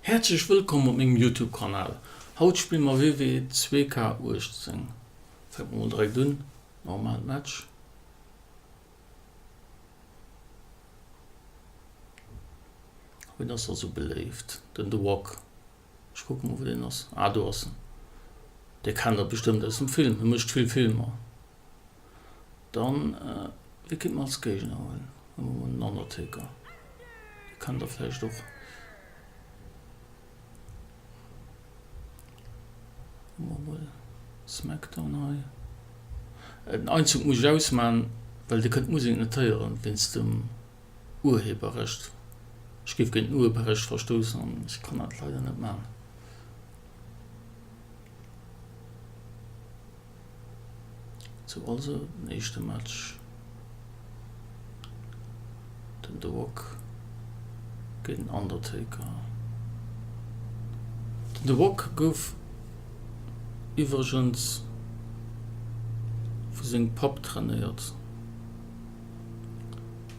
Häerzlech wëllkomm op mengem Youtube Kanal. Haut spille mer WWE 2K18. Fänke mer mol direkt un, normaalt Match. Ween ass da sou beléift? Den The Rock. Ech kucke mol wou deen ass. Ah do ass en. Dee kennt der bestëmmt aus dem Film, hie mécht vill Filmer. Dann, wie kéint mer als Géigner huelen? Huele mer mol den Undertaker. Dee kennt der vläicht och. Hu mer mol Smackdown hei. Den Einzug muss ech ausman, well dir kënnt d'Musek net héieren wéinst dem Urheberrecht. Ech géif géint den Urheberrecht verstoussen an ech kann dat leider net man. Sou also den éischte Match, den The Rock géint den Undertaker. Den The Rock gouf iwwregens vu sengem Papp trainéiert,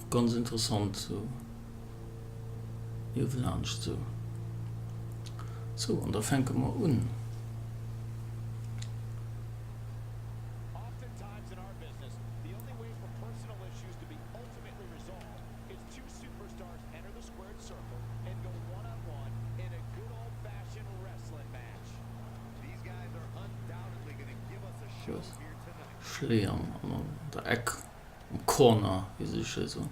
och ganz interessant sou niewelaanscht sou. Sou an da fänke mer un. Schléi an der Eck, am Corner, wéi se sou schéi soen.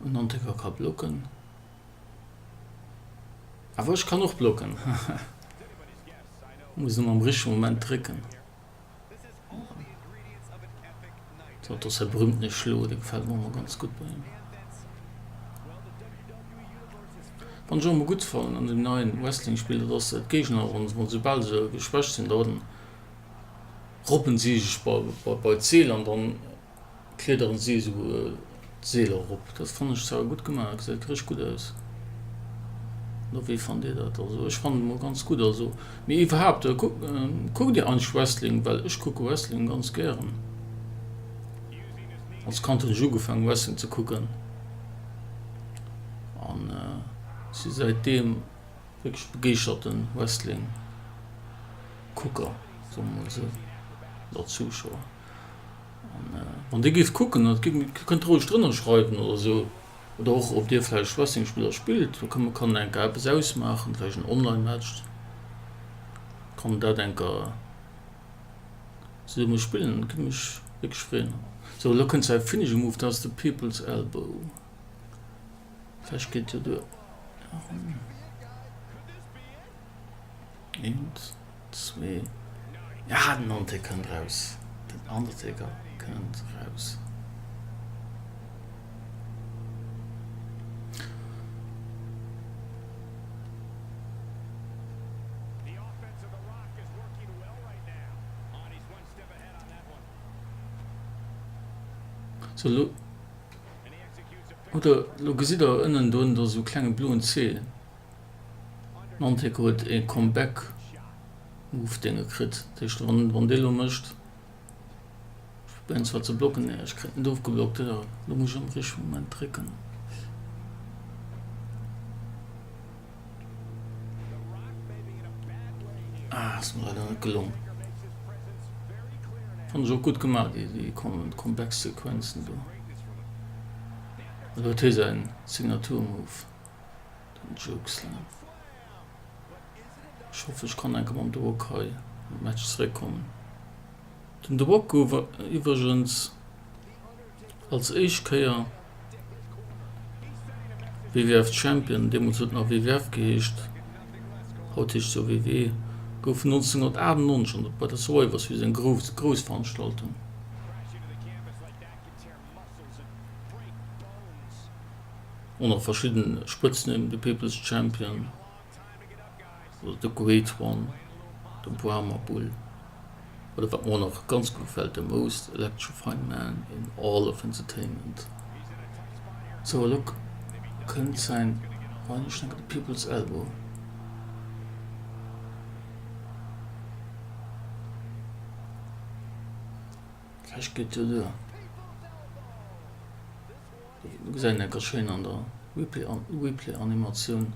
En Antiker ka blocken. Awer ech kann och blocken. Muss nëmmen am richtege Moment drécken. So, dat ass säi berühmtene Schlo, dee gefält mer ëmmer ganz gutt bei him. Wann ech och emol gutt fannen an deem neien Wrestling-Spill, dat ass d'Géigner, wann se bal esou geschwächt sinn, da robben si sech bei d'Seel an dann kleederen si esou d'Seeler erop. Dat fannen ech zwar gutt gemaach, gesäit richteg gutt aus. Oder wéi fannt dir dat? Also ech fannen et mol ganz gutt. Also mee iwwerhaapt kuckt dir eigentlech Wrestling? Well ech kucke Wrestling ganz gären. Als Kand hunn ech ugefaangen Wrestling ze kucken an si säitdeem wierklech begeeschterten Wrestling Kucker, soe mer mol esou, oder Zuschauer. An wann dir géift kucken, dat kënnt der roueg drënner schreiwen oder esou, oder och ob dir vläicht Wrestling-Spiller spillt, do kann kann een enker eppes ausmaachen, vläicht en Online-Match, kann dat enker zesumme spillen, dat géif mech wierklech freeën. Sou, elo kënnt säi Finishing Move, dat ass de People's Elbow. Vläicht geet jo duer. Eent, zwee, ja den Undertaker kënnt raus, den Undertaker kënnt raus. Sou lo hutt der, lo gesitt der ënnen do ënnen do esou e klenge bloen C. Nantic huet ee Comeback Move Dénge kritt, dat heescht wann wann dee lo mécht, ech probéieren zwar ze blocken, nee ech kréien net ofgeblockt, jo lo muss ech am richtege Moment drécken. Ah ass mer leider net gelong. Fannen ech och gutt gemaach déi déi Comeback Sequenzen do. Elo huet hie säin Signatur Move. Den Jokeslam. Ech hoffen ech kann enke mam The Rock hei an de Match zeréck kommen. Den The Rock gouf iwwregens als éischt Kéier WWF Champion, deemools huet en nach WWF geheescht, haut heescht se jo WWE, gouf en 1998 an bei der Survivor Series, eng grouss Veranstaltung. Och nach verschidden Spëtznimm, de People's Champion oder de Great One, de Brahma Bull oder wat mer och nach ganz gutt gefält, de Most Electrifying Man in All of Entertainment. Sou, elo kënnt säin, ech denken, de People's Elbow. Vläicht geet jo duer. Do gesäit een dat ganz schéin an der Replay-Animatioun.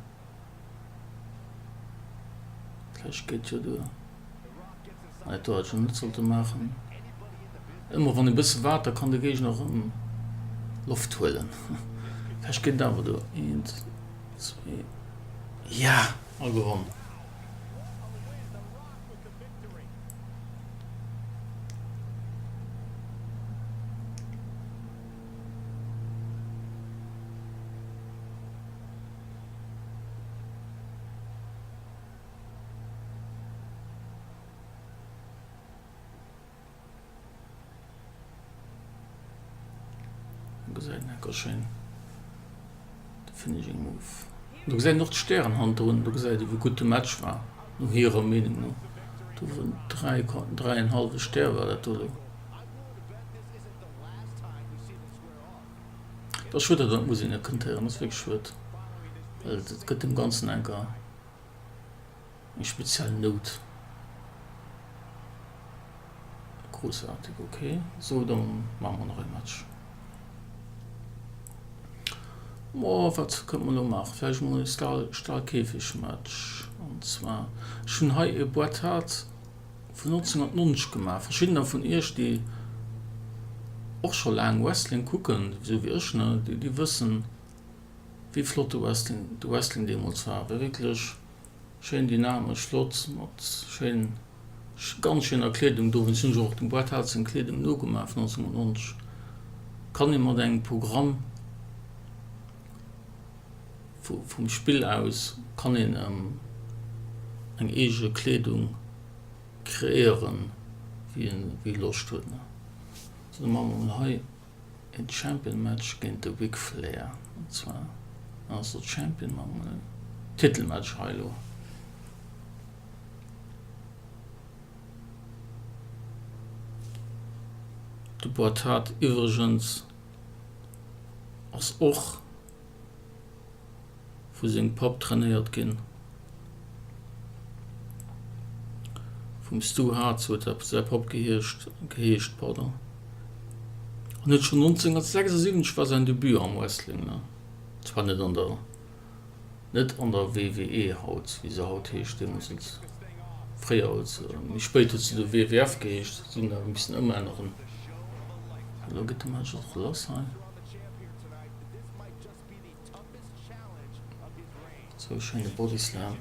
Vläicht geet jo duer. Ah, dat do hat ech elo net sollte maachen. Ëmmer wann ee bësse waart, da kann de Géigner erëm Loft huelen. Vläicht geet et awer duer. Eent, zwee, ja! A gewonn. Do gesäit een enker schéin de Finishing Move. Do gesäit een och d'Stären hannendrun. Do gesäit ee wéi gutt de Match war, no hirer Meenung no. Do wou 3, 3 en hallwe Stär war dat do elo. Et ass schued, datt der d'Musek net kënnt héieren. Ass wierklech schued, well et gëtt dem Ganzen enker eng speziell Nout. Großartig, ok. Sou, da maache mer nach ee Match. Mo wat kënnt mer elo maachen? Vläicht emol e Stahlkäfig-Match. An zwar, ech hunn hei e Bret Hart vun 1990 gemaach. Verschiddener vun iech, déi och scho laang Wrestling kucken, esou wéi ech, ne, déi wëssen, wéi flott de Wrestling, de Wrestling deemools war. War wierklech schéin dynamesch, flott, mat schéin, ganz schéiner Kleedung. Dowéinst hunn ech och dem Bret Hart seng Kleedung nogemaach vun 1990. Kann ee mat engem Programm vum Spill aus kann een eng eege Kleedung kreéieren, wéi ee Loscht huet. Sou, da maache mer mol hei een Champion Match géint de Ric Flair. An zwar ass der Champion, maache mer en Titelmatch hei elo. De Bret Hart iwwregens ass och vu sengem Papp trainéiert ginn. Vum Stu Hart, sou huet säi Papp geheescht, geheescht, pardon. An huet schonn 1976 war säin Debut am Wrestling, ne? Zwar net an der, net an der WWE haut, wéi se haut heescht, deemools huet se, fréier huet se, méi spéit huet se du WWF geheescht, si hunn awer missen ëmänneren. Elo geet de Match och lass hei. Sou schéine Bodyslam.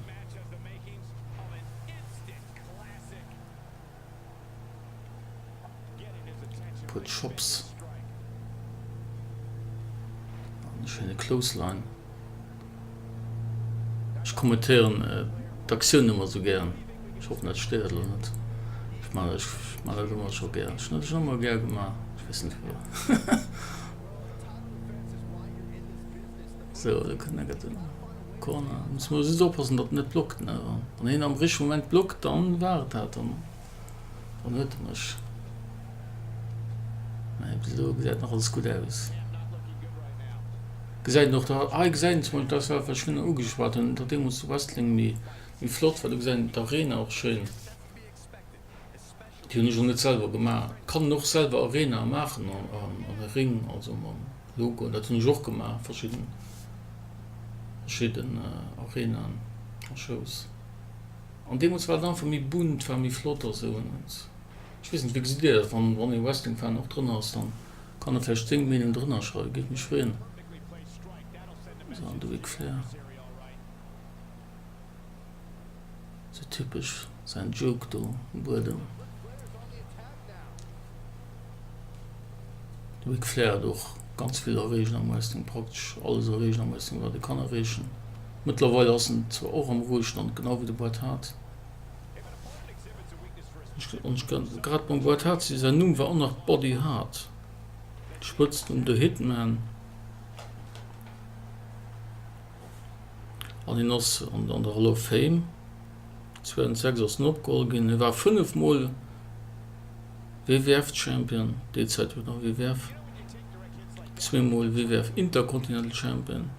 Puer Chops. An e schéine Clothesline. Ech kommentéieren d'Aktioun ëmmer sou gären. Ech hoffen dat stéiert elo net. Ech man ech man dat ëmmer scho gär. Ech hunn dat schonn ëmmer gär gemaach. Ech weess net firwat. Sou, do kënnt enker den Corner. Muss mer just oppassen, datt en net blockt, ne? Wann hien am richtege Moment blockt, dann war et dat, dann, dann huet e mech. Mä bis elo gesäit nach alles gutt aus. Gesäit een och da, hei gesäit een zum Beispill, dat war wat ech virun ugeschwat hunn, datt deemools de Wrestling méi, méi flott war. Do gesäit een d'Arena och schéin. Déi hunn ech och net selwer gemaach. Kann een och selwer Arenae maachen an e Ring, also mam Logo. Dat hunn ech och gemaach, verschidden verschidden Arenaen a Shows. An deemools war et einfach méi bunt, war méi flott a sou. Ech weess net, wéi gesitt Dir dat? Wann wann ee Wrestling-Fan och drënner ass, dann kann e vläicht seng Meenung drënner schreiwen, géif mech freeën. Sou, an de Ric Flair. Sou typesch säin Juke do um Buedem. De Ric Flair huet och ganz vill erreecht am Wrestling, praktesch alles erreecht am Wrestling wat ee kann erreechen. Mëttlerweil ass en zwar och am Ruhestand, genau wéi de Bret Hart. Ech grad beim Bret Hart si, säin Numm war och nach Body Hart, Spëtznumm The Hitman. An hien ass an der Hall of Fame. 2006 ass en opgeholl ginn. Hie war 5 mol WWF Champion, déi Zäit huet nach WWF, zweemol WWF Intercontinental Champion,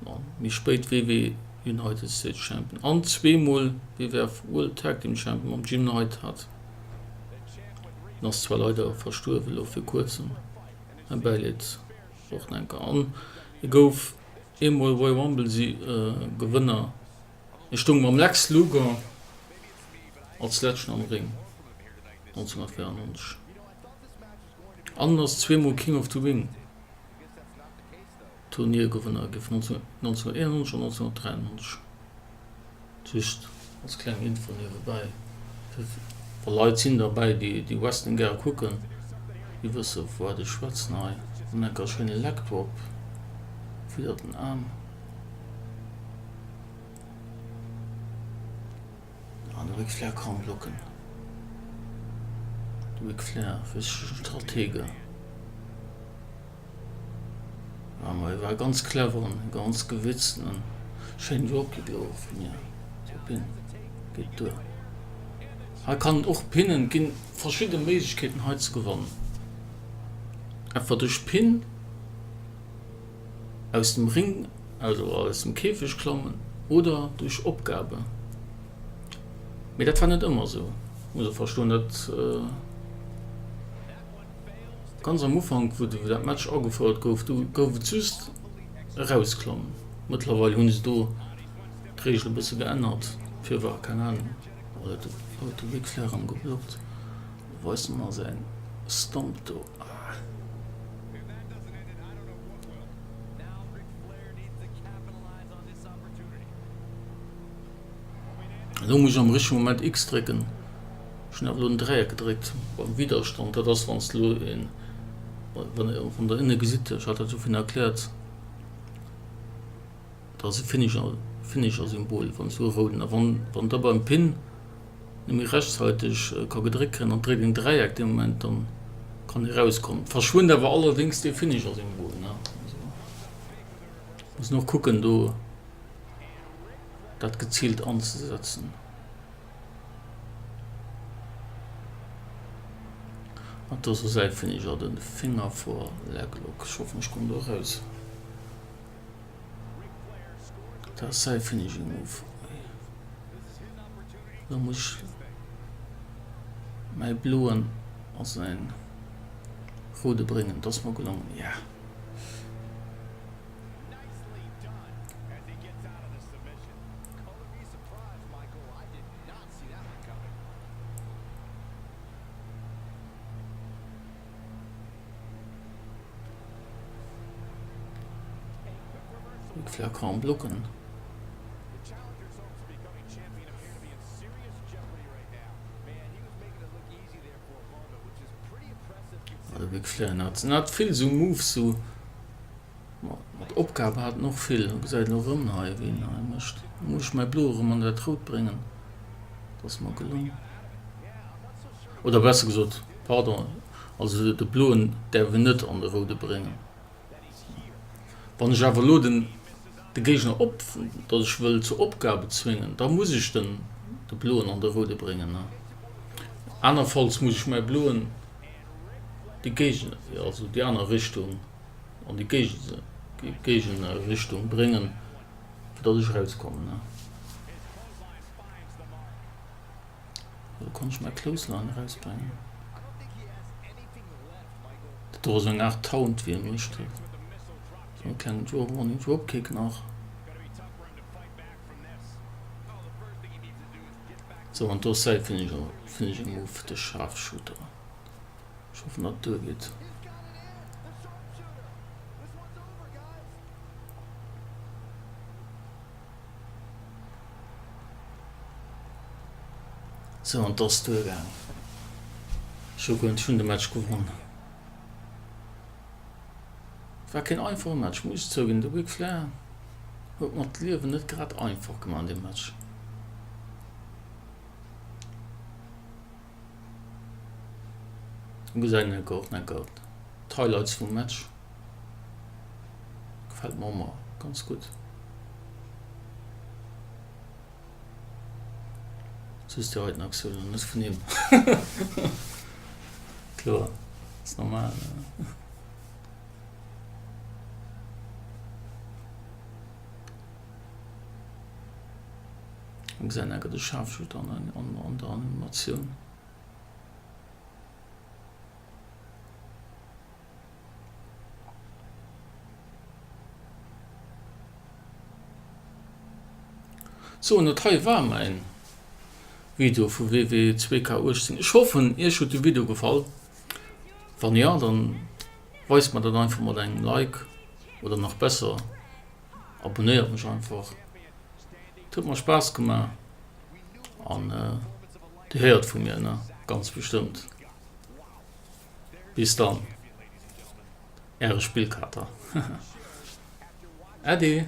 an méi spéit WW United States Champion an zweemol WWF World Tag Team Champion mam Jim Neidhart. Hien ass zwar leider verstuerwen elo vir kuerzem. Mäi Bäileed. Och nach eng Kéier. An e gouf eemol Royal Rumble Gewënner. E stoung mam Lex Luger als leschten am Ring 1994 an ass zweemol King of the Ring Turniergewënner gi vun 1991 an 1993. Just als kleng Info niewebäi, wa Leit sinn derbäi déi Wrestling gäre kucken, déi wësse vu wat ech schwätzen hei. An enker schéine Leg Drop widder den Aarm. An de Ric Flair kann blocken. De Ric Flair, richtegen Stratege. Ah, ma e war ganz clever an ganz gewitzten an schéin Dropkick elo och vun hir. Sou, Pin geet duer. Hei kann en och pinnen. Et ginn verschidde Méiglechkeeten hei ze gewannen. Etwa duerch Pin. Aus dem Ring, also aus dem Käfeg klammen oder duerch Opgabe. Mee dat war net ëmmer esou, muss e verstoen. Dat ganz am Ufank, wou dat Match agefouert gouf, do gouf et just erausklammen. Mëttlerweil hu se do d'Reegel e bësse geännert. Firwat, keng Anung. Oh, dat huet de Ric Flair erëm geblockt. Weist mer säin Stomp do. Elo muss ech am richtege Moment X drécken. Ech hunn awer elo den Dräieck gedréckt beim Widderstand. Dat ass wann s de elo een, wann der ënne gesitt, ech hat dat jo virun erkläert, dat ass e Finisher, Finisher-Symbol, wann s du e rouden a wann, wann da beim Pin net méi rechtzäiteg ka gedréckt kréien an dréckt een Dräieck dee Moment, dann kann ee rauskommen. Verschwënnt awer allerdéngs dee Finisher-Symbol, ne. Also muss een och kucken do dat geziilt anzesetzen. An do ass och säi Finisher, de Finger vor Leglock. Ech hoffen ech kommen do eraus. Dat ass säi Finishing Move. Lo muss ech mäi bloen a säin roude bréngen. Dat ass mer gelongen, yeah. Ric Flair kann blocken. Ah, de Ric Flair hat, hat vill sou Moves, sou mat Opgabe hat en och vill. Gesäit elo erëm hei, wéi en hei mécht. Muss ech mäi Blo erëm an dat Rout bréngen. Dat ass mer gelong. Oder besser gesot, pardon, also de bloen däerf een net an de roude bréngen. Wann ech awer elo den de Géigner op, datt ech wëll zur Opgabe zwéngen, da muss ech den de bloen an de roude bréngen. Anerfalls muss ech mäi bloen déi Géigen, also déi aner Richtung, an déi Géigenrichtung bréngen, fir datt ech erauskommen. Do konnt ech mäi Clothesline erausbrengen. Dat do ass eng Art Taunt wéi e mécht. Sou e klengen Drop Running Dropkick nach. Sou an do ass säi Finisher, Finishing Move, de Sharpshooter. Ech hoffen dat duergeet. Sou, an 't ass duergaang. Ech hu hunn de Match gewonn. Et war keen einfache Match, muss ech zouginn. De Ric Flair huet mer d'Liewen net grad einfach gemaach an deem Match. Do gesäit een och nach d'Highlights vum Match. Gefällt mer emmer ganz gudd. Just déi heiten Aktioun an net vun him. Kloer, ass normal. An gesäit enker de Scharfschütter an der Animatioun. Sou, an dat hei war mäin Video vu WWE 2K18. Ech hoffen iech huet de Video gefall. Wann jo, dann weist mer dat einfach mat engem Like oder nach besser abonnéiert mech einfach. Et huet mer Spaass gemaach an dir héiert vu mir ne ganz bestëmmt. Bis dann, äre Spillkater. Äddi.